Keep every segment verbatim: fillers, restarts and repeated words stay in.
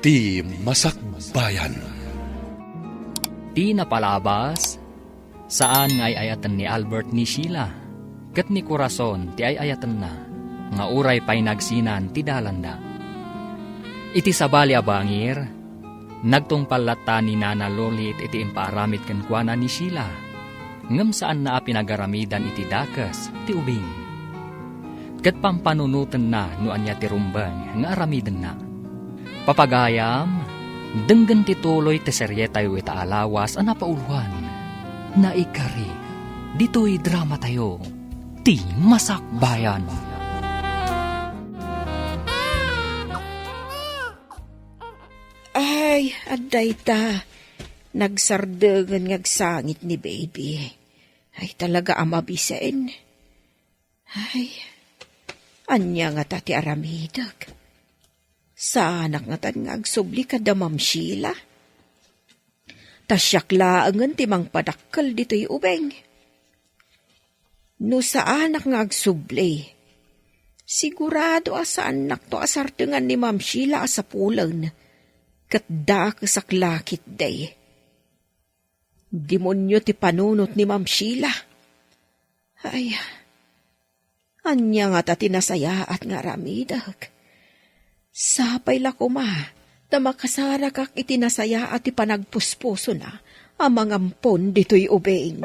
Ti Masakbayan. Ti napalabas, saan nga ay-ayaten ni Albert ni Sheila, ket ni Corazon ti ay-ayatenna, nga uray pay nagsinan ti dalanda. Iti sabali a bangir, nagtungpal latta ni Nana Lolit iti impaaramid kenkuana ni Sheila, ngem saanna a pinagaramidan iti dakes ti ubing. Ket pampanunotenna no ania ti rumbeng nga aramidenna. Papagayam, denggen ti tuloy ti serietayo ita a lawas a napauloan. Naikari, ditoy dramatayo, Ti Masakbayan. Ay, adda ita. Nagsardengen nga agsangit ni baby. Ay, talaga a mabisen. Ay, ania ngata ti aramidek? Saanak ngatan nga agsubli kada Ma'am Sheila? Ta siak laengen ti mangpadakkel ditoy ubing. No saanak nga agsubli, sigurado a saannakto a sardengan ni Ma'am Sheila a sapulen, ket dakesak la ketdi. Demonio ti panunot ni Ma'am Sheila. Ay, ania ngata ti nasayaat nga aramidek? Sapay la koma ta makasarakak iti nasayaat ti panagpuspusona a mangampon ditoy ubing.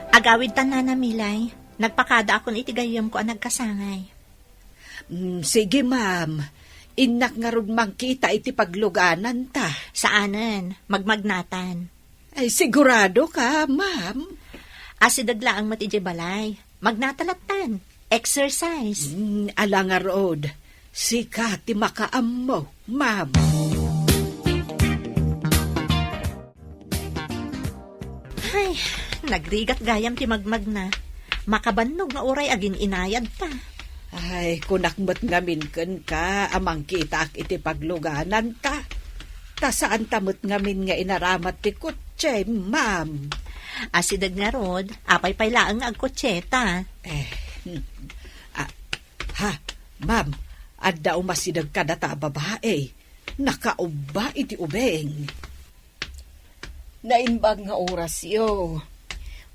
Agawidtan, Nana Milay. Nagpakadaakon iti gayyemko a nagkasangay. Mm, sige, ma'am. Innak ngarud mangkita iti paglugananta. Saanen, magmagnatan. Ay, sigurado ka, ma'am? Asideg laeng met idiay balay. Magnata lattan. Exercise. Mm, ala ngarud. Sika ti makaammo, ma'am. Ay, nagrigat gayam ti magmagna. Makabannog nga uray agin-inayadta. Ay, kunak met ngamin kenka a mangkitaak iti paglugananta. Ta saanta met ngamin nga inaramat ti kotse, ma'am. Asideg ngarud, apay pay laeng nga agkotseta? Eh, hmm. Ah, ha, ma'am, adda umasideg kadata a babae. Nakaubba iti ubing. Naimbag nga orasyo.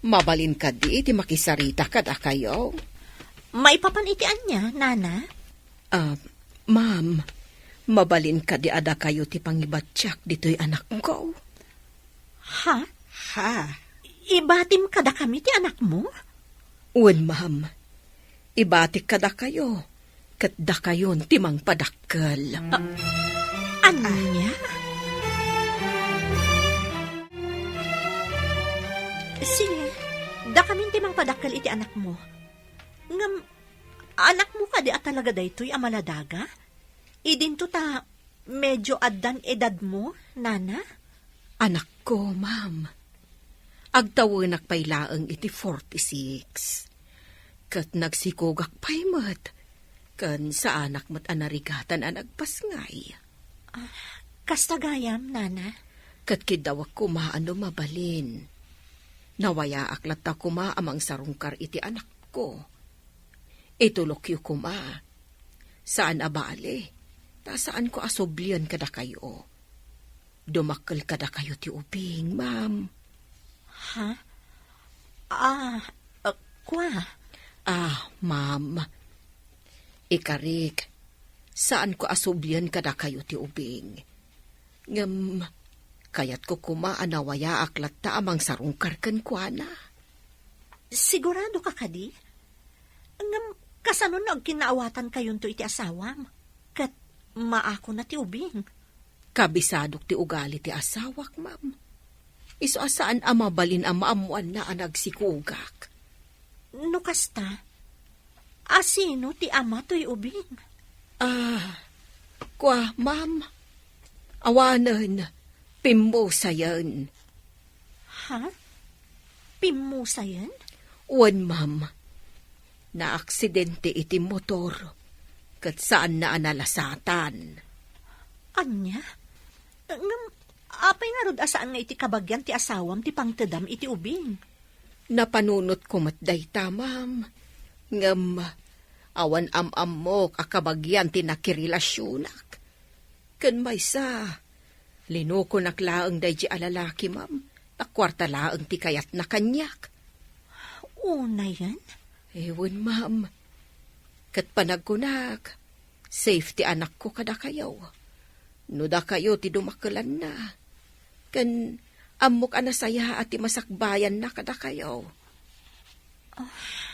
Mabalin kadi ti makisarita kadakayo? Maipapan iti ania, Nana? Ah, ma'am, mabalin kadi a dakayo ti pangibatiak ditoy anakko? Ha? Ha? Ibatim kadakami ti anakmo? Wen, ma'am. Ibatik kadakayo, ket dakayon ti mangpadakkel. A-, ania? Sige, dakamin ti mangpadakkel iti anakmo. Ngem, anakmo kadi a talaga daytoy a maladaga? Idinto ta medio addan edadmo, Nana? Anakko, ma'am. Agtawenak pay laeng iti forty-six. Ket nagsikogak pay met ken saanak met a narigatan a nagpasngay. Ah, kasta gayam, Nana? Ket kiddawek koma a no mabalin. Nawayaak latta koma a mangsarungkar iti anakko. Itulokyo koma. Saan a bale, ta saanko a sublien kadakayo. Dumakkel kadakayo ti ubing, ma'am. Ha? Ah, ah, kua? Ah, ma'am. Ikarik, saanko a sublien kadakayo ti ubing. Ngem, kayatko koma a nawayaak latta a mangsarungkar kenkuana. Sigurado ka kadi? Ngem, kasano no agkinnaawatankayonto iti asawam? Ket maakona ti ubing? Kabisadok ti ugali ti asawak, ma'am. Isu a saan a mabalin a maammoanna a nagsikogak. No kasta, asino ti ama toy ubing? Ah, kua, ma'am. Awanen, pimmusayen. Ha? Pimmusayen? Wen, ma'am. Naaksidente iti motor, ket saanna a nalasatan. Ania? Ngem, apay ngarud a saan nga iti kabagian ti asawam ti pangtedam iti ubing? Napanunotko met dayta, ma'am. Ngem, Awan am-ammok a kabagian ti nakirelasionak. Ken maysa, linukonak laeng daydi a lalaki, ma'am. Ta kuarta laeng ti kayatna kaniak. Unayen? Ewan, ma'am. Ket panagkunak, safe ti anakko kadakayo. No dakayo ti dumakkelanna, ken ammok a nasayaat ti masakbayanna kadakayo. Ah.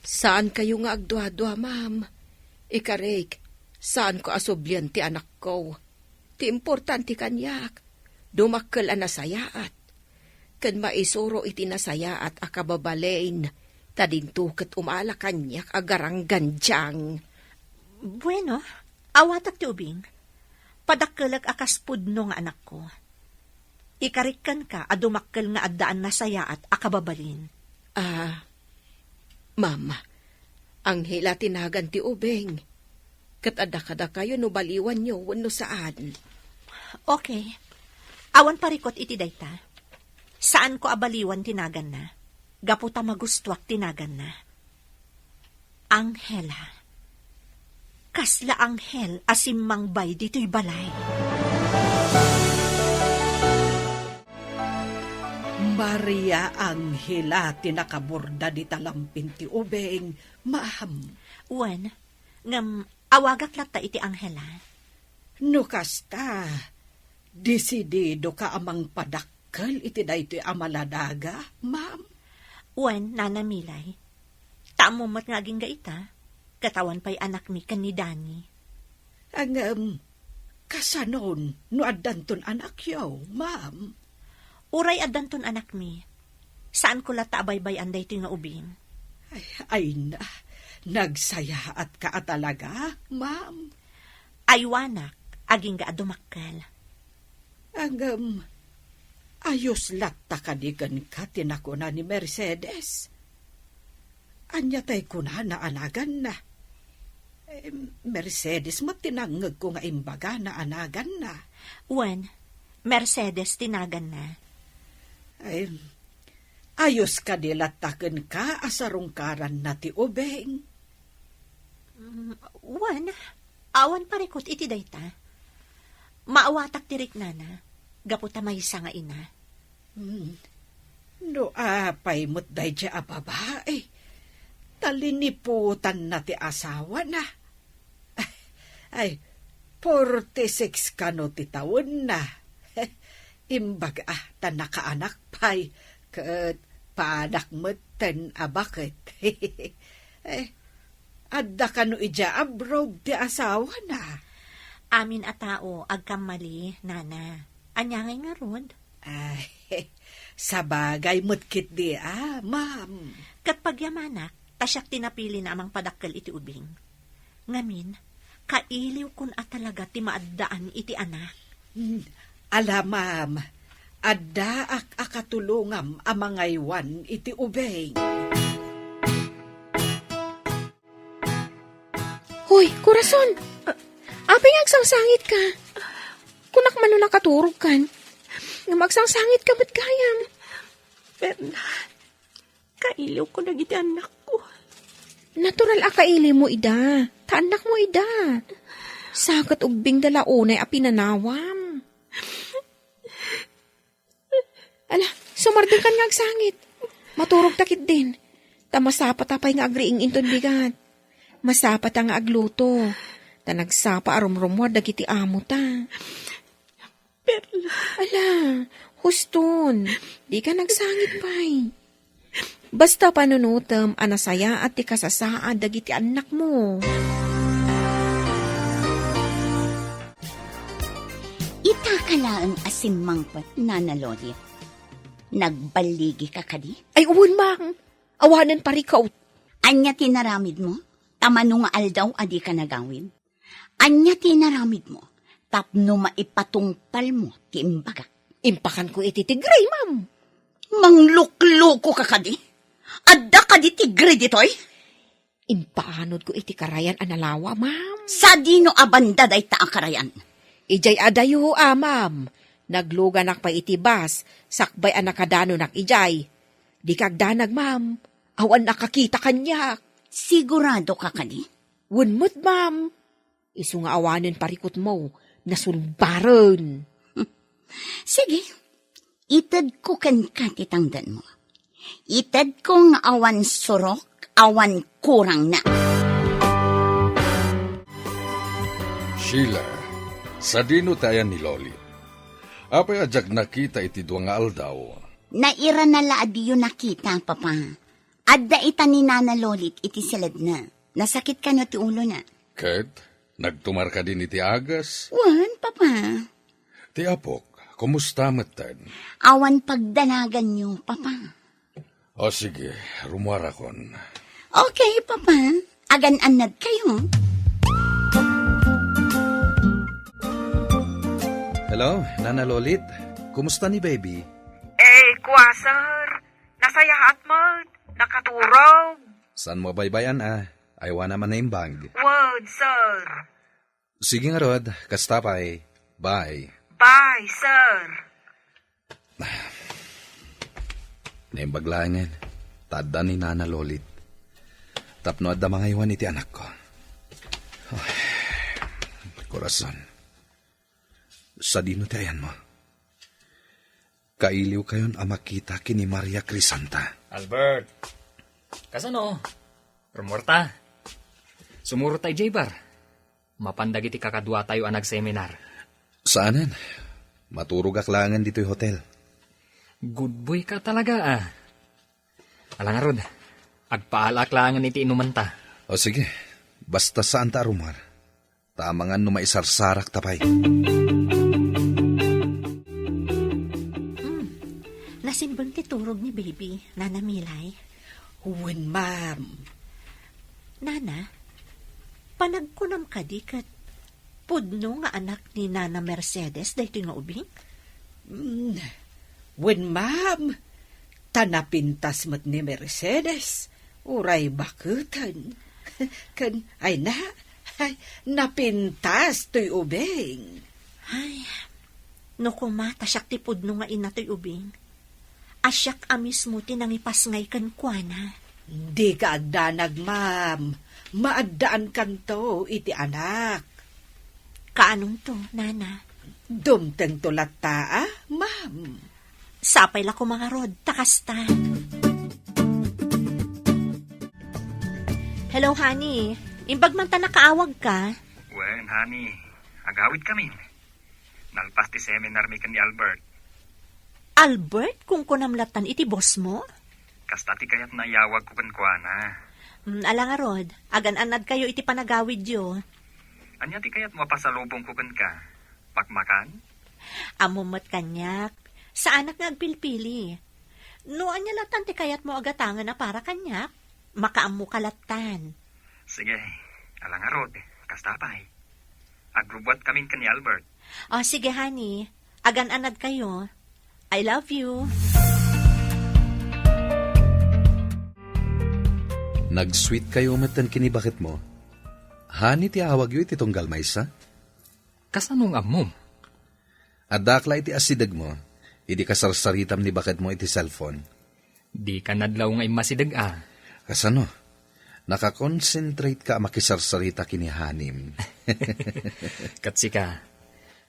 Saankayo nga agduadua, ma'am. Ikarik, saanko a sublian ti anakko. Ti importante kaniak, dumakkel a nasayaat. Ken maisuro iti nasayaat a kababalin, ta dinto ket umala kaniak a garanggandiang. Bueno, awatak ti ubing. Padakkelek a kas pudno nga anakko. Ikarik kenka a dumakkel nga addaan nasayaat a kababalin. Ah, ma'am, Angela ti nagan ti ubing. Ket adda kadakayo no baliwanyo wenno saan. Okay. Awan parikut iti dayta. Saanko a baliwan ti naganna. Gapu ta magustuak ti naganna. Angela. Kasla anghel a simmangbay ditoy balay. Maria Angela ti nakaborda dita lampin ti ubing, ma'am. Wen, ngem awagak latta iti Angela. No kasta, desididoka a mangpadakkel iti daytoy a maladaga, ma'am? Wen, Nana Milay. Ta ammom met nga agingga ita, ket awan pay anakmi ken ni Dani. Ngem, kasanon no addanton anakyo, ma'am? Uray addanton anakmi, saanko latta a baybay-an daytoy nga ubing. Ay, ay na, nagsayaatka a talaga, ma'am? Aywanak, agingga a dumakkel. Ngem, ayos latta kadi kenka ti nakuna ni Mercedes? Ania tay kunana a naganna? Eh, Mercedes met ti nangngegko nga imbagana a naganna. Wen, Mercedes ti naganna. Ay, ayos kadi latta kenka a sarungkaranna ti ubing? Mm, wen, awan parikut iti dayta. Maawatak ti riknana, gapu ta maysa nga ina. Hmm. No apay met daydi a babai, ta liniputanna ti asawana. Ay, forty-six kano ti tawenna. Imbag a ta nakaanak pay, ket paanak metten a baket. Eh, adda kano idiay abroad ti asawana? Amin a tao agkammali, Nana. Ania ngay ngarud? Ay, sabagay met ketdi a, ma'am. Ket pagyamanak, ta siak ti napilina a mangpadakkel iti ubing. Ngamin, kailiwkon a talaga ti maaddaan iti anak. Hmm, ala, ma'am, addaak a katulongam a mangaywan iti ubing. Hoy, korason! Apay nga agsangsangitka? Kunak man no nakaturogkan. Ngem agsangsangitka met gayam. Perla, kailiwko dagiti annakko. Natural a kailiwmo ida. Ta annakmo ida. Sa ket ubbingda la unay a pinanawam. Ala, sumardengkan nga agsangit. Maturogta ketdin. Ta masapata pay nga agriing inton bigat. Masapata nga agluto. Ta nagsapa a rumrumuar dagiti amota. Perla. Ala, huston. Dika nagsangit pay. Basta panunotem a nasayaat ti kasasaad dagiti annakmo. Itaka laeng a simmangpet, Nana Lodi. Nagballigika kadi? Ay, wen, ma'am. Awanen parikut. Ania ti inaramidmo? Ta mano nga aldaw a dika nagawid? Ania ti inaramidmo tapno maipatungpalmo ti imbagak? Impakanko iti tigre, ma'am. Manglukluko ka kadi? Adda kadi tigre ditoy? Impaanodko iti karayan a nalawa, ma'am. Sadino a banda dayta a karayan? Idiay adayo a, ma'am. Nagluganak pay iti bus, sakbay a nakadanonak idiay. Dika agdanag, ma'am. Awan nakakita kaniak. Sigurado ka kadi? Wen met, ma'am. Isu nga awanen parikutmo, nasulbaren. Sige, itedko kenka ti tangdanmo. Itedko nga awan surok, awan kurangna. Sheila, sadino ti ayan ni Lolit? Apay a diak nakita iti dua nga aldaw? Nairana la a diyo nakita, Papa. Adda ita ni Nana Lolit iti siledna. Nasakit kano ti ulona. Ket nagtumar kadin iti agas? Wen, Papa. Ti apok, kumusta metten? Awan pagdanaganyo, Papa. O sige, rumuarakon. Okay, Papa. Agan-annad kayo. Hello, Nana Lolit. Kumusta ni baby? Eh, kwa, sir. Nasayaat met. Nakaturog. Saan mo baybay-an a? Aywana man naimbag. Wen, sir. Sige ngarud, kasta pay. Bye. Bye, sir. Naimbag laengen, ta adda ni Nana Lolit. Tapno adda mangaywan iti anakko. Ay, korason. Sadino ti ayanmo? Kailiwkayon a makita ken ni Maria Crisanta. Albert! Kasano? Rummuarta. Sumurot ta idiay bar. Mapan dagiti kakaduatayo a nagseminar. Saanen. Maturogak laengen ditoy hotel. Good boy ka talaga, ah. Ala ngarud, agpaalaak laengen iti inumanta. O sige, basta saanta a rummuar. Ta amangan no maisarsarakta pay. Hmm. Nasimbeng ti turog ni baby, Nana Milay. Wen, ma'am. Nana, panagkunam kadi ket pudno nga anak ni Nana Mercedes daytoy nga ubing? Hmm. Wen, ma'am. Ta napintas met ni Mercedes, uray baketen. Ken, ay na, ay, napintas toy ubing. Ay, no koma ta siak ti pudno nga ina toy ubing, a siak a mismo ti nangipasngay kenkuana. Dika agdanag, ma'am. Maaddaankanto iti anak. Kaanonto, nana? Dumtengto latta, a, ma'am. Sapay la koma ngarud, ta kasta. Hello, honey. Imbag man ta nakaawagka. Wen, honey. Agawidkamin. Nalpas ti seminar mi ken ni Albert. Albert, kunkunam lattan iti boss mo? Kasta ti kayatna a iyawagko kenkuana. Mm, ala ngarud, agan-annadkayo iti panagawidyo. Ania ti kayatmo a pasalubongko kenka? Pakmakan? Ammom met kaniak, saanak nga agpilpili. No ania lattan ti kayatmo a gatangen a para kaniak, makaammoka lattan. Sige, ala ngarud, kasta pay. Agrubbuatkamin ken ni Albert. O, sige, honey. Agan-annadkayo. I love you. Nag-sweet kayo metten ken ni baketmo. Honey ti awagyo iti tunggal maysa? Kasano nga ammom? Addaak la iti asidegmo, idi kasarsaritam ni baketmo iti cellphone. Dika nadlaw nga immasideg a. Kasano? Nakakonsentrate ka a makisarsarita ken ni honey-m. Ket sika,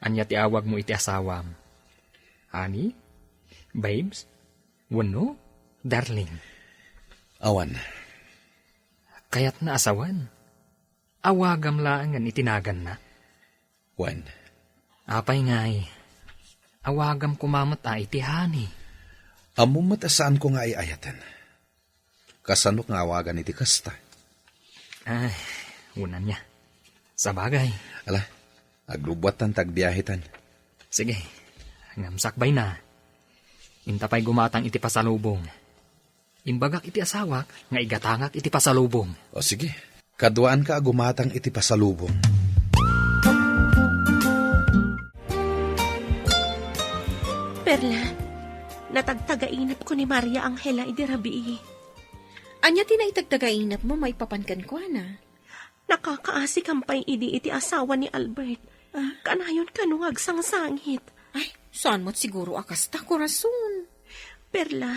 ania ti awagmo iti asawam? Honey? Babes? Wenno? Darling? Awan. Kayatna a sawen? Awagam laengen iti naganna. Wen. Apay ngay, awagam koma met a iti honey. Ammom met a saanko nga ay-ayaten. Kasanok nga awagan iti kasta? Ay, wen ania. Sabagay. Ala, agrubbuattan ta agbiahetan. Sige, ngem sakbayna. Inta pay gumatang iti pasalubong. Imbagak iti asawak nga igatangak iti pasalubong. O sige, kaduaanka a gumatang iti pasalubong. Perla, natagtagainepko ni Maria Angela idi rabii. Ania ti naitagtagainepmo maipapan kenkuana? Nakakaasikam pay idi iti asawa ni Albert. Ah? Kanayon kano nga agsangsangit. Ay, saan met siguro a kasta, korason. Perla,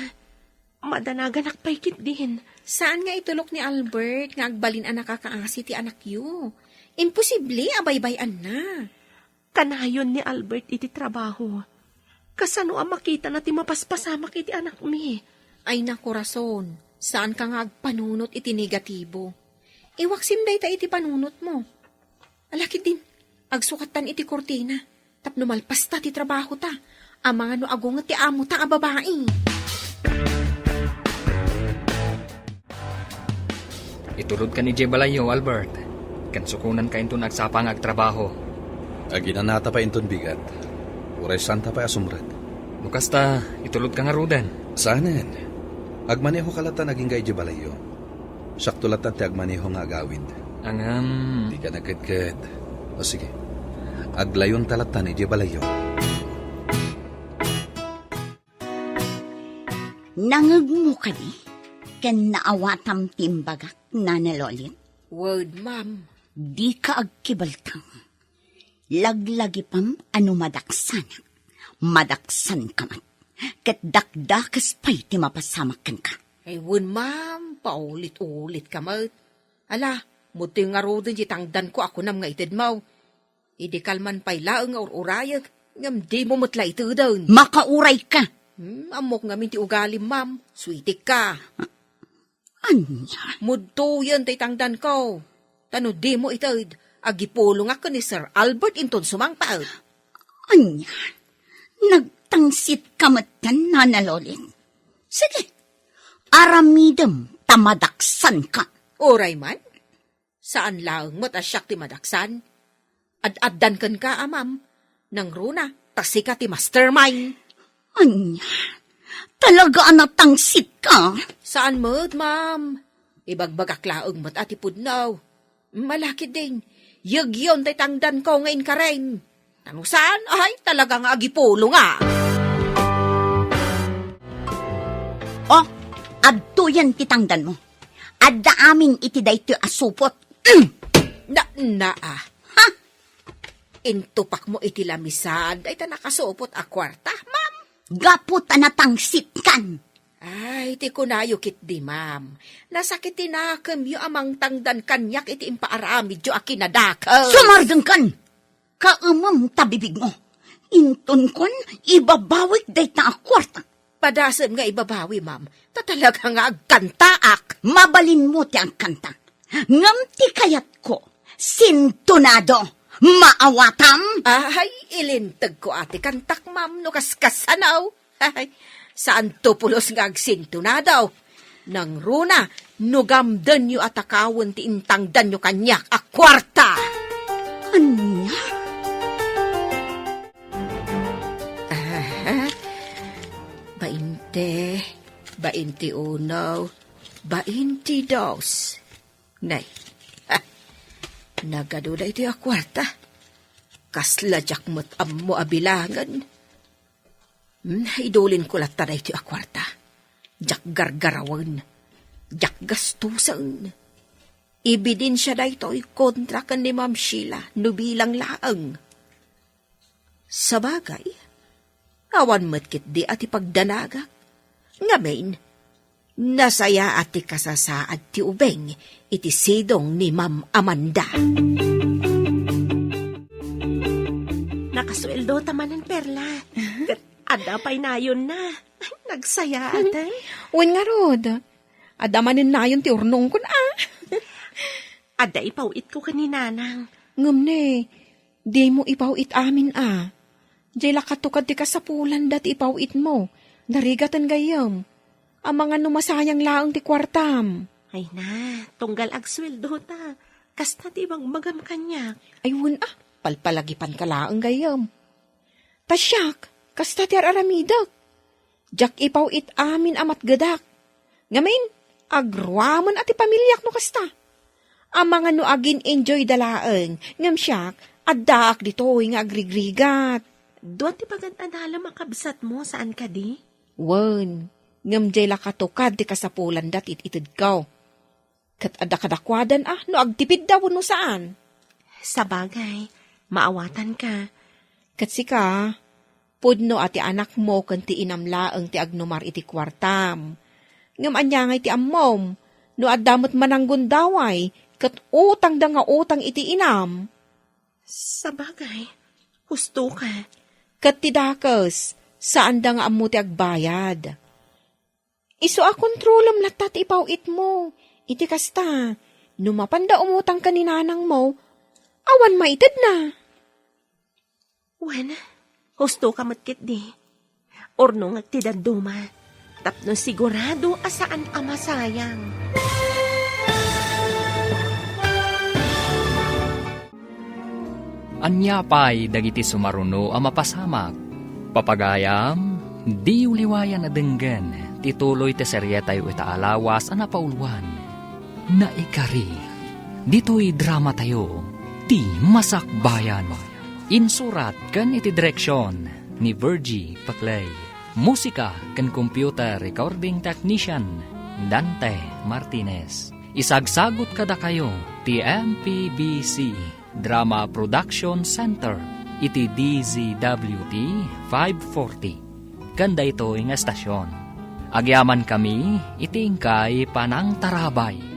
madanaganak pay ketdin. Saan nga itulok ni Albert nga agbalin a nakakaasi ti anakyo? Imposible a baybay-anna. Kanayon ni Albert iti trabaho. Kasano a makitana ti mapaspasamak iti anakmi? Ay, nakorason, saanka nga agpanunot iti negatibo. Iwaksim dayta iti panunotmo. Ala ketdin, agsukattan iti kurtina, tapno malpasta ti trabahota. Amangan no agunget ti amota a babai. Itulodkan idiay balayyo, Albert. Ken sukonanka inton agsapa nga agtrabaho. Aginanata pay inton bigat. Uray saanta pay a sumrek. No kasta, itulodka ngaruden. Saanen. Agmanehoka lattan agingga idiay balayyo. Siakto lattan ti agmaneho nga agawid. Ngem. Dika nagkedked. O sige. Aglayonta lattan idiay balayyo. Nangngegmo kadi ken naawatam ti imbagak, Nana Lolit? Wen, ma'am. Dika agkibeltang. Laglagipem a no madaksanak, madaksanka met. Ket dakdakes pay ti mapasamak kenka. Ay, wen, ma'am, paulit-ulitka met. Ala, mudtoy ngaruden ti tangdanko a kunam nga itedmo. Idi kalman pay laeng nga ur-urayek, ngem dimo met la iteden. Makaurayka! Hmm, ammok ngamin ti ugalim, ma'am. Suitikka. Ania? Mudtoyen tay tangdanko. Ta no dimo ited, agipulongak ken ni Sir Albert inton sumangpet. Ania? Nagtangsitka metten, Nana Lolit? Sige, aramidem ta madaksanka. Uray man? Saan laeng met a siak ti madaksan. Ad-addan kenka a, ma'am. Nangruna, ta sika ti mastermind. Ania? Talaga a natangsitka? Saan met, ma'am. Ibagbagak laeng met a ti pudno. Ala ketdin, yegyon tay tangdanko nga inkarem. Ta no saan, ay, talaga nga agipulonga. Oh, adtoyen ti tangdanmo. Adda amin iti daytoy a supot. Na, naa. Ha? Intupakmo iti lamisaan dayta nakasupot a kuarta, ma'am? Gapu ta natangsitkan. Ay, ti kunayo ketdi, ma'am. Nasakit ti nakemyo a mangtangdan kaniak iti impaaramidyo a kinadakes. Sumardengkan! Kaemem ta bibigmo. Intonkon, ibabawik dayta a kuarta. Padasem nga ibabawi, ma'am. Ta talaga nga agkantaak. Mabalinmo ti agkanta. Ngem ti kayatko, sintonado. Maawatam? Ay, ilintegko a ti kantak, ma'am, no kaskasano. Ay, saanto pulos nga agsintonado. Nangruna, no gamdenyo a takawen ti intangdanyo kaniak a kuarta. Ania? Aha. Bainte, bainte uno, bainte dos. Nay, ha, nagadu daytoy a kuarta. Kasla diak met ammo a bilangen. Hmm, idulinko latta daytoy a kuarta. Diak gargarawen. Diak gastusen. Ebidensya daytoy kontra ken ni Ma'am Sheila no bilang laeng. Sabagay, awan met ketdi a ti pagdanagak. Ngamin, nasayaat ti kasasaad ti ubing iti sidong ni Ma'am Amanda. Nakasueldo ta manen, Perla. Ket adda pay nayonna. Nagsayaat, eh. Wen ngarud, adda manen nayon ti urnongkon, a. Adda ipaw-itko ken ni Nanang. Ngem ne, dimo ipaw-it amin, a. Diay la katukad ti kasapulanda ti ipaw-itmo. Narigaten gayyem. Amangan no masayang laeng ti kuartam. Ay na, tunggal agsueldo ta. Kasta ti ibagbagam kaniak. Ay, wen, a, palpalagipanka laeng gayyem. Ta siak, kasta ti ar-aramidek. Diak ipaw-it amin a matgedak. Ngamin, agruamen a ti pamiliak no kasta. Amangan no agin-enjoyda laeng, ngem siak, addaak ditoy nga agrigrigat. Dua ti pagad-adalem a kabsatmo, saan kadi? Wen, ngem diay la katukad ti kasapulanda ti it-itedko. Ket adda kadakuadan a no agtipidda wenno saan. Sabagay, maawatanka. Ket sika, pudno a ti anakmo ken ti inam laeng ti agnumar iti kuartam. Ngem ania ngay ti ammom? No adda met mananggundaway, ket utangda nga utang iti inam. Sabagay, husto ka. Ket ti dakes, saanda nga ammo ti agbayad. Isu a kontrolem latta ti ipaw-itmo. Iti kasta, no mapanda umutang ken ni nanangmo, awan maitedna. Wen, husto ka met ketdi. Urnongek ti dadduma, tapno sigurado a saan a masayang. Ania pay dagiti sumaruno a mapasamak? Papagayam, diyo liwayan a denggen ti tuloy ti serietayo ita a lawas a napauluan. Naikari, ditoy dramatayo, Ti Masakbayan. Insurat ken iti direksion ni Virgie Paclay. Musika ken computer recording technician, Dante Martinez. Isagsagut kadakayo ti M P B C Drama Production Center iti D Z W T five forty. Ken daytoy nga estasion, agyamankami iti inkay panangtarabay.